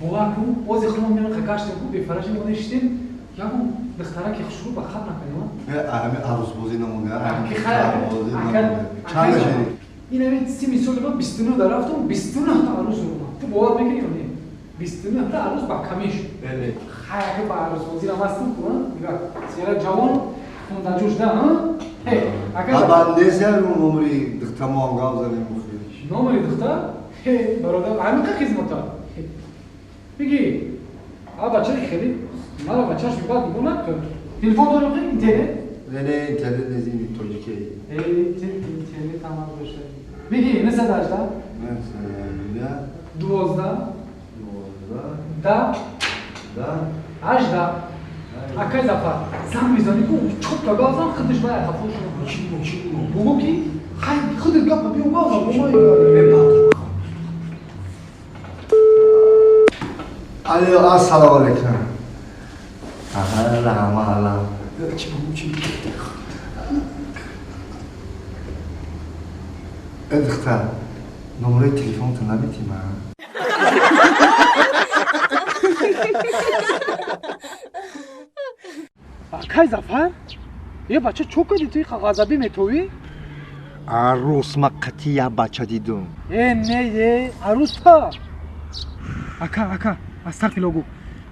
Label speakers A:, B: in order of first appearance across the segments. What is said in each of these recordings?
A: Бовар кун, ози худмон меон гаштем ку бефаражи мо нешитем, ягон духтараки хушрӯ ба хат накардем.
B: Ҳами арӯсбозӣ намонда.
A: Ки хайр,
B: Чанд шудӣ?
A: Ин ҳамин сими соли ман 29 да рафтам, 29 та арӯс дорам. Ту бовар мекунӣ ё не? 29 та арӯс ба камиш. Хайр, ака ба арӯсбозӣ рамастам ку, нигоҳ, сера ҷавон хундаҷӯш да, ака.
B: Аба незя номери духтамо гап занем мухи.
A: Номери духтар? Хе, бародар, ҳамин қа хизмата. Биги, а бачаи хеле мара ба чашми бад нигоҳ накун. Телефон дорем хе интернет?
B: Не, не, интернет нези тоҷики.
A: Э, интернет ҳам дошта. Биги, 918.
B: 918.
A: 12.
B: 12.
A: 10.
B: 10.
A: 18. Акай Зафар, занг мезанӣ ку, чопка гап зан, худаш вай хафо шуд.
B: Чӣ бо, чӣ бо?
A: Бугу ки, хай худат гапа биё гап зан, бо ман.
B: Алло, ассалому алайкум. Аҳа, раҳмат, аллам. Чӣ бо, чӣ бо? Э, духтар, номерои телефонто наметӣ ман?
A: Акай Зафар, е бача чо кардӣ ту иқа ғазабӣ метовӣ?
B: Арӯс ма қатъи як бача дидум.
A: Э, не, е, арӯста. Ака, ака, астағфирулло гу.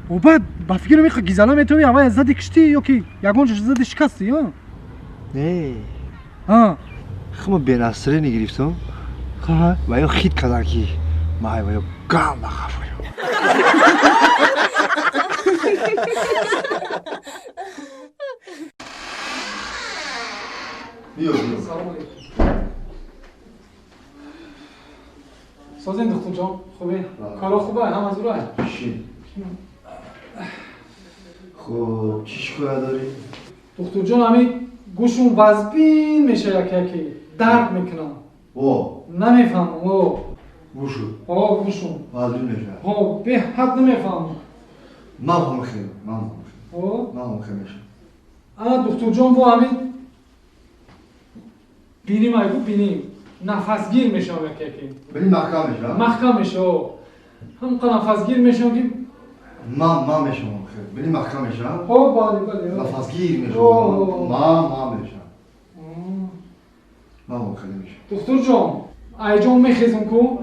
A: Оба, ба фикрам иқа гизала метовӣ, аввал зади киштӣ ё ки ягон ҷо зади шикастӣ, ё?
B: Не.
A: Ҳа.
B: Хума бенасрини гирифтум.
A: Ҳа.
B: Ва ё хит кардам ки май ва ё ганда хафоё. Биё, биё.
A: Салом алейкум. Созин духтурҷон, хубе? Коро хубе, ҳама зура?
B: Чӣ? Хуб, чӣ шикоят дорӣ?
A: Духтурҷон, ҳамин гӯшум вазбин меша як-яке, дард мекунам.
B: О.
A: Намефаҳмам, о.
B: Гӯшу?
A: О, гӯшум.
B: Вазбин меша?
A: О, беҳад намефаҳмам.
B: Ман ҳам хел, ман ҳам хел.
A: О?
B: Ман ҳам хел мешам.
A: Ана духтурҷон, бо ҳамин биним айгу биним. Нафасгир мешавам як-яке.
B: Бини маҳкам меша?
A: Маҳкам меша, о. Ҳамқа нафасгир мешавам ки
B: Ман мешавам хел. Бини маҳкам меша?
A: О, бале, бале.
B: Нафасгир мешавам.
A: О.
B: Ман мешавам. Ман ҳам хел мешавам.
A: Духтурҷон, айҷон мехезам ку,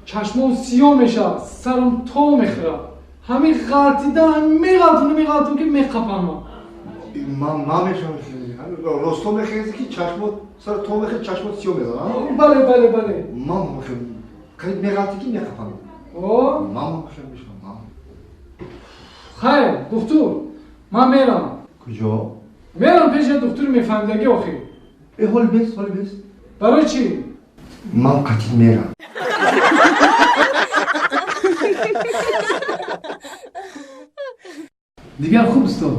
A: чашмом сиёҳ мешавад, сарам то мехӯрад. Ҳамин ғалтида, меғалтонам, меғалтонам ки меқапам ман.
B: Ман мешавам хеле. Росто мехезӣ ки чашмот сар то мехезӣ, чашмот сиёҳ мезанад?
A: Бале, бале, бале.
B: Ман хел қариб меғалтӣ ки меқапам.
A: О?
B: Ман хел мешавам, ман.
A: Хайр, духтур, ман мерам.
B: Куҷо?
A: Мерам пеши духтури мефаҳмидагӣ охир.
B: Э, ҳоли бес, ҳоли бес.
A: Барои чӣ?
B: Ман қатъи мерам.
A: Дигар хуб, устод.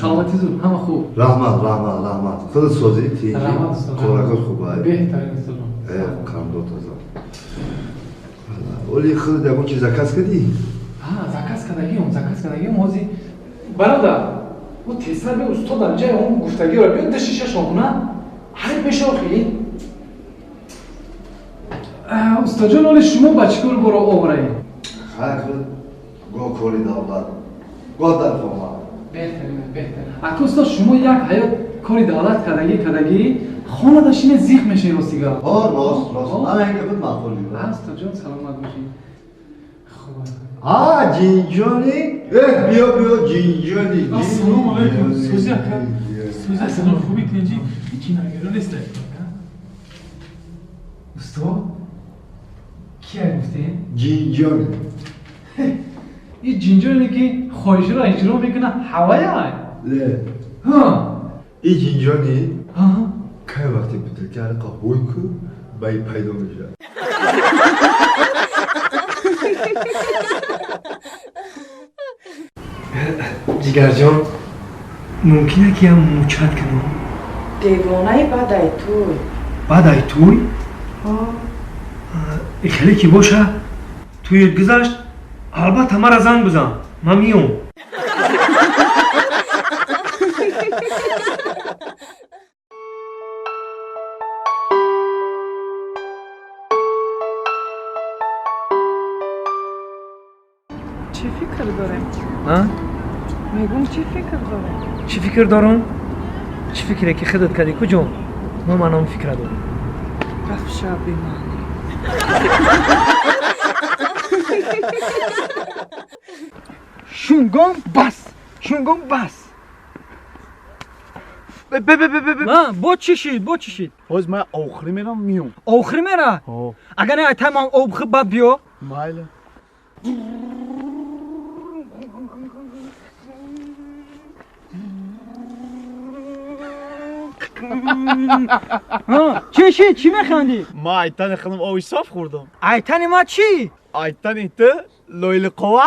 A: Саломатӣ зуд, ҳама хуб.
B: Раҳмат, раҳмат, раҳмат. Худат созӣ, тинҷӣ?
A: Раҳмат, устод.
B: Коракот хуб, ай?
A: Беҳтарин, устод.
B: Э, қандо тоза. Оли худат ягон чиз заказ кардӣ?
A: Ҳа, заказ кардагиам, заказ кардагиам, ҳозир. Бародар, ӯ тезтар биё, устод дар ҷои он гуфтагиро биё, ду шиша шоҳона. Ҳайб меша охи. Устодҷон, оли шумо ба чӣ кор боро овраед?
B: Хайр, худ гоҳ кори давлат, гоҳ дар хона.
A: Беҳтарин, беҳтарин. Ака устод, шумо як ҳаёт кори давлат кардагӣ, кардагӣ, хона дашине зиқ мешавӣ ростига.
B: Ҳо, рост, рост.
A: Ҳо?
B: Ана ин гапат маъқул.
A: Ҳа, устодҷон, саломат бошед. Хуб.
B: А, ҷинҷони? Эҳ, биё, биё, ҷинҷони,
C: Ассалому алайкум.
B: ҷинҷони.
C: Сӯзи ака. Сӯзи ассалом, хуби тинҷи? Ҳеҷ нагиро нест.
A: Устод, кия гуфтем?
B: Ҷинҷони.
A: Ин ҷинҷоне ки хоҳишро иҷро мекунад, ҳавая?
B: Не.
A: Ҳа.
B: Ин ҷинҷони
A: Ҳа.
B: кай вақте бутылка арақа ҳой ку, ба ин пайдо мешавад.
D: Ҷигарҷон, мумкин ки ям мучат кунам?
E: Девонаи баъд ай туй.
D: Баъд ай туй?
E: Ҳо.
D: Хеле ки боша, туйит гузашт, албатта мара занг бизан, ман миём.
E: Чӣ фикр дорем? Мегум чӣ фикр дорем?
D: Чӣ фикр дорам? Чӣ фикре ки худат кардӣ куҷо? Мо ман он фикра дорам.
E: Рафша биманӣ.
A: Шунгом бас. Шунгом бас.
F: Бе. Бо чӣ шид? Бо чӣ шид?
B: Ҳоз ман охири мерам миём.
F: Охири мера? Агар не айтай ман об хиб бад биё.
B: Майли.
F: Чӣ шид? Чӣ механдӣ?
B: Ман айтани худам оби соф хӯрдам.
F: Айтани ма чӣ?
B: Айтани ту лойлиқова.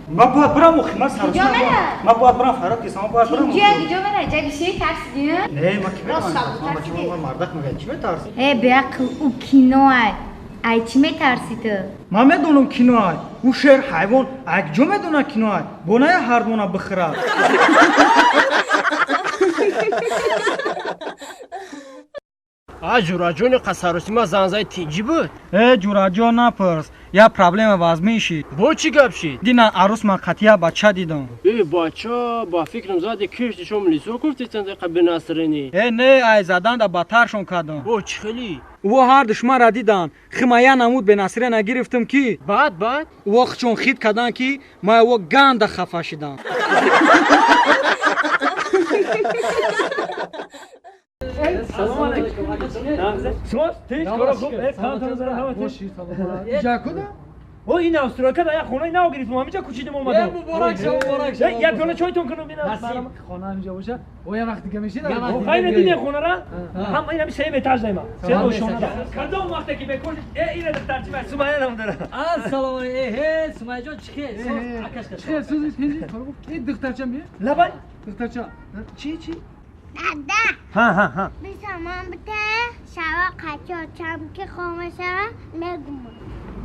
G: Ман бояд бирам охи, ман саросима. Ман бояд бирам Фарод кисам, ман бояд бирам.
H: Ҷо мера, ҷаги ши тарсидӣ?
G: Не, ман ки метарсам. Ман чӣ ман мардак мегӯяд, чӣ метарсӣ?
H: Э, беақл, ӯ кино ай. Ай чӣ метарсӣ ту?
G: Ман медонам кино ай. Ӯ шер ҳайвон, ай куҷо медонад кино ай? Бо ная ҳардона бихӯрад.
I: А ҷураҷони қасаросима занзаи тинҷӣ буд?
F: Э, ҷураҷон напурс. Я проблема вазмин шид.
I: Бо чӣ гап шид?
F: Дина арӯс ман қатъия бача дидам.
I: Э, бача, ба фикрам зади кишти шом лисо гуфтистанд иқа бенасринӣ.
F: Э, не, ай заданда баттаршон кардам.
I: Бо чӣ хелӣ?
F: Ӯ ҳар душманра диданд. Хима я намуд бенасрина гирифтам ки.
I: Баъд, баъд?
F: Ӯ хчон хит карданд ки ма ӯ ганда хафа шидам.
D: Салом алейкум. Шумо тинч кора хуб?
A: Ҷакуда?
D: О, ин австралия да як хонаи нав гирифтем, ҳаминҷа кӯчидем омадем.
A: Муборак шав, муборак шав.
D: Як пиёла чойтон кунам бинам.
A: Насиб хона ҳаминҷа боша. О, як вақт дига мешид.
D: Хайна дидем хонара? Ҳам ин ҳами сеюм этаж даима. Се ошона. Кадом вақте ки бекор, э, ина духтарчи ман Сумайя ном дора.
F: Ассалому алейкум. Э, Сумайя ҷон, чӣ хел? Акаш
A: Чӣ хел? Сӯзи тинҷи? Ин духтарча ми?
D: Лабай.
A: Духтарча.
D: Чӣ, чӣ?
J: Дада.
D: Ҳа, ҳа, ҳа.
J: Бисамон бите, шава қачочам ки хомашава мегумам.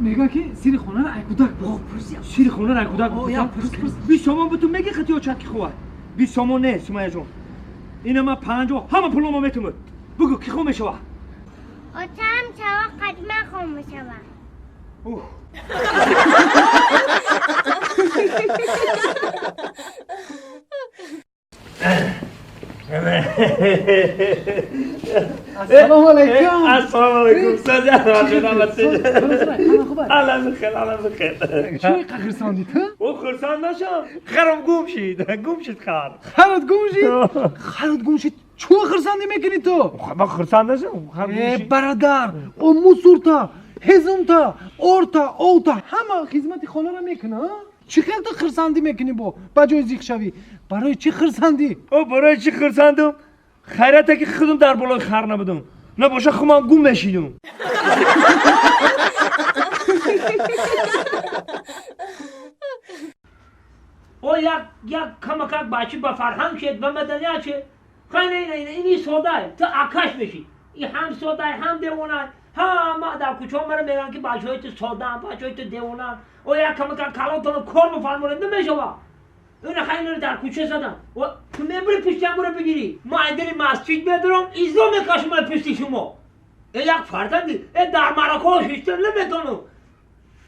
A: Мегӯяд ки сири хонаро ай кӯдак пурс.
D: Сири хонаро ай кӯдак пурс. 20 сомон бутун мегӣ хати очад ки хувад. 20 сомон не, Сумайяҷон. Ина ман 50 ҳама пуломо метумад. Бугӯ ки хом мешава?
J: Очам шава қадма хом мешава.
D: Ух.
A: Ассалому алайкум.
D: Ассалому алайкум. Алла бихел, алла бихел.
A: Чӣ иқа хирсандӣ ту?
D: О, хирсанд нашам. Харам гум шид. Гум шид хар.
A: Харат гум шид? Харат гум шид. Чӯ хирсандӣ мекунӣ ту?
D: Ман хирсанд нашам. Хар гум
A: Э,
D: шид.
A: бародар, о мусурта, ҳезумта, орта, овта ҳама хизмати хонаро мекуна, чӣ хел ту хирсандӣ мекунӣ бо ба ҷои зиқ шавӣ? Барои чӣ хирсандӣ?
D: О, барои чӣ хирсандум? Хайрате ки худам дар болои хар набудам. Набоша хумам гум мешидум. О, як камакак бачи ба фарҳанг шед, ба маданият шед. Хай не, не, ини содай, ту акаш мешӣ. И ҳам содай, ҳам девонай. Ҳама дар кӯчаҳо мара мегӯянд ки бачаҳои ту содаанд, бачаҳои ту девонаанд. О, як камакак калонтонро кор бифармонед, намешавад. Ина хай инро дар кӯча задам. Ту мебури пушти ҳамуро бигирӣ. Ман ай дили масҷид медорам, изо мекашам ай пушти шумо. Э, як фарзанди, э, дар маракаҳо шиштан наметонам.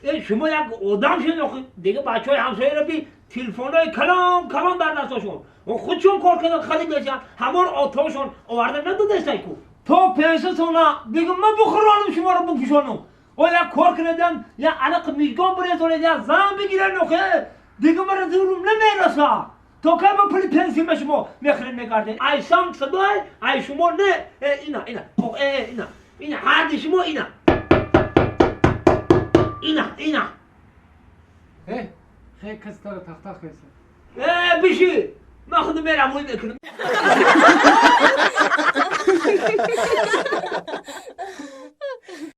D: Э, шумо як одам шед охи. Дига бачаҳои ҳамсояро би телефонҳои калон калон дар дастошон. Худшон кор кардан харидесиян, ҳамон отошон оварда надодестай ку. То пенсатона дига ман бухӯронам шуморо бупӯшонам. О, як кор кунедам, як алақи мижгон бирезонед, як зан бигирен охи. Дига мара зурум намераса. То кай ба пули пенсима шумо мехӯред мегардед? Ай сам садой, ай шумо не. Э, ина, ина, э, ина, ина, ҳарди шумо ина. Ина, ина.
A: Э, хе кас тара тахта хеса.
D: Э, биши. Ман худам мерам ӯй мекунам.